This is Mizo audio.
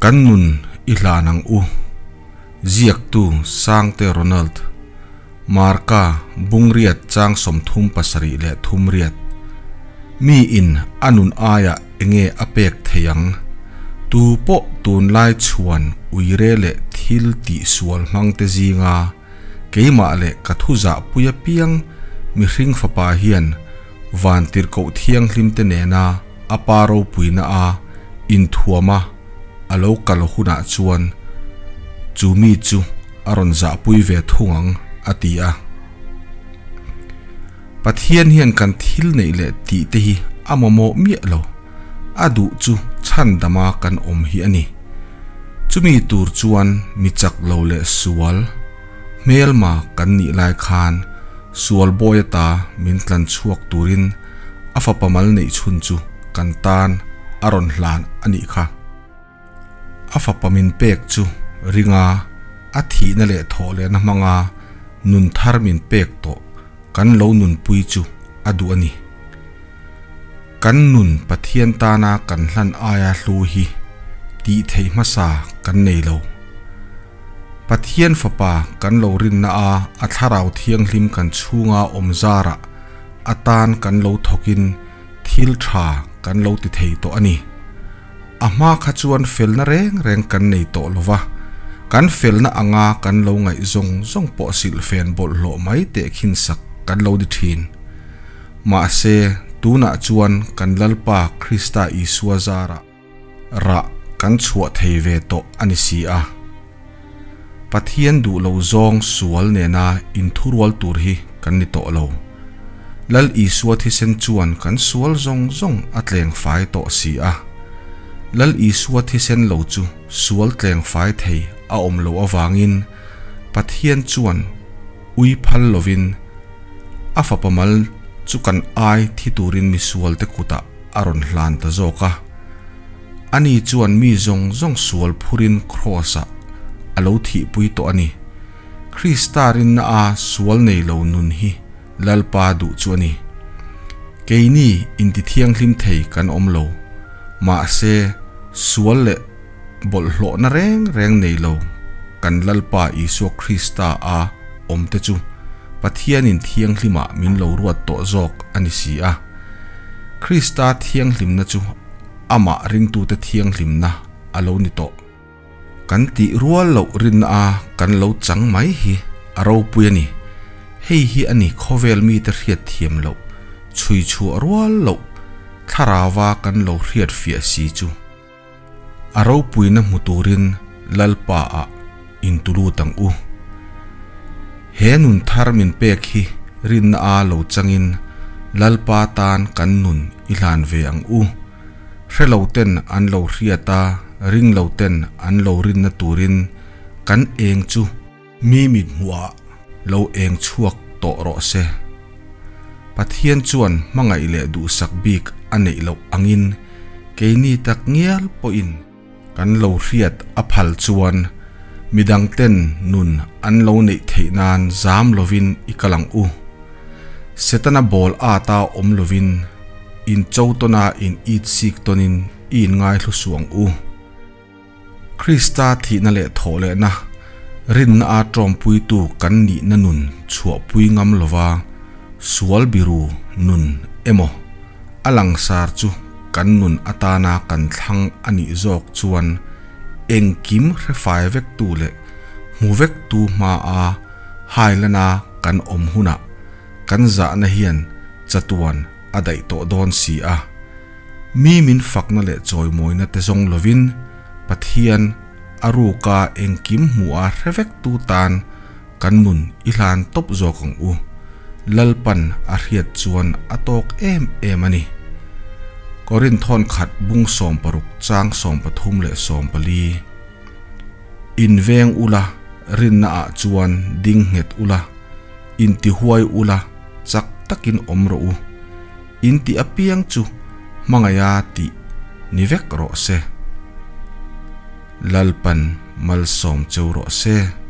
Kan nun i hlan ang u. Ziaktu Sangte Ronald. Marka bungriat chang 38 riat. Mi in a nun aiah enge a pek thei ang? Tu pawh tunlai chhuan uire leh thil tihsual hmangte zinga keimah leh ka thu zahpui apiang mihring fapa hian vantirhkoh thianghlimte nena a pa ropuina a inthuama a lo kal hunah chuan chu mi chu a rawn zahpui ve thung ang, a ti a. Pathian hian kan thil neih leh tih te hi a mamawh miah lo, a duh chu chhandama kan awm hi a ni. Chumi tur chuan mi chak lo leh sual, hmelma kan nih lai khan sual bawi ata min tlan chhuak turin a fapa mal neih chhun chu kan tan a rawn hlan a nih kha. A fapa min pek chu ringa a thihna leh thawh lehna hmanga nun thar min pek tawh kan lo nunpui chu a duh a ni. Kan nun Pathian tana kan hlan aia hlu hi tih theih hmasa kan nei lo. Pathian fapa kan lo rinna a a thlarau thianghlim kan chhunga awm zarah atan kan lo thawkin thil tha kan lo ti thei tawh a ni. A hma kha chuan felna reng reng kan nei tawh lo va, kan felna anga kan lo ngaih zawng zawng pawh silhfen bawlhhlawh mai teh khin sak kan lo ni thin. Mahse, tunah chuan kan Lalpa Krista Isua zarah rah kan chhuah thei ve tawh a ni si a. Pathian duh lo zawng sual nena inthurual tur hi kan ni tawh lo. Lal Isua thisen chuan kan sual zawng zawng a tleng fai tawh si a. Lal Isua thisen lo chu sual tleng fai thei a awm loh avangin Pathian chuan ui phal lovin a fapa mal chu kan ai thi turin misualte kutah a rawn hlan ta zawk a. Ani chuan mi zawng zawng sual phurin Kraws-ah a lo thihpui tawh a ni. Krista rinna a sual nei lo nun hi Lalpa duh chu a ni. Keini intithianghlim thei kan awm lo. Mahse, sual leh bawlhhlawhna reng reng nei lo kan Lalpa Isua Krista a awmte chu Pathianin thianghlimah min lo ruat tawh zawk a ni si a. Krista thianghlimna chu amah ringtute thianghlimna a lo ni tawh. Kan tih rual loh rinna a kan lo chang mai hi a ropui a ni. Hei hi a ni khawvel mite hriat thiam loh, chhui chhuah rual loh thlarauva kan lo hriat fiah si chu. A ropuina hmu turin Lalpa ah intulut ang u. He nun thar min pek hi rinna a lo changin Lalpa tan kan nun i hlan ve ang u. Hre lo ten an lo hriat a, ring lo ten an lo rinna turin kan eng chu mi mit hmuhah lo eng chhuak tawh rawh se. Pathian chuan hmangaih leh duhsak bik a neih loh angin keini tak ngial pawhin kan lo hriat a phal chuan midangten nun an lo neih theih nan zam lovin i kal ang u. Setana bawl ata awm lovin in cho tawna in it sik tawnin i inngaihlu suh ang u. Krista thihna leh thawhlehna, rinna a tawmpuitu kan nihna nun chhuahpui ngam lova sual biru nun emaw a langsar chu kan nun atana kan thlang a nih zawk chuan engkim hrefai vektu leh hmu vektu hmaa hailana kan awm hunah kan zahna hian chatuan a daih tawh dawn si a. Mi min fakna leh chawimawina te zawng lovin Pathian a ruka engkim hmuh a hre vektu tan kan nun i hlan tawp zawk ang u. Lalpan a hriat chuan a tawk em em a ni. Korinth khat bung 60 chang 34 leh 14. Inveng ula, rinna ah chuan ding nghet ula, intihuai ula, chak takin awm rawh u. In tih apiang chu hmangaiha tih ni vek rawh se. Lalpan malsawm cheu rawh se.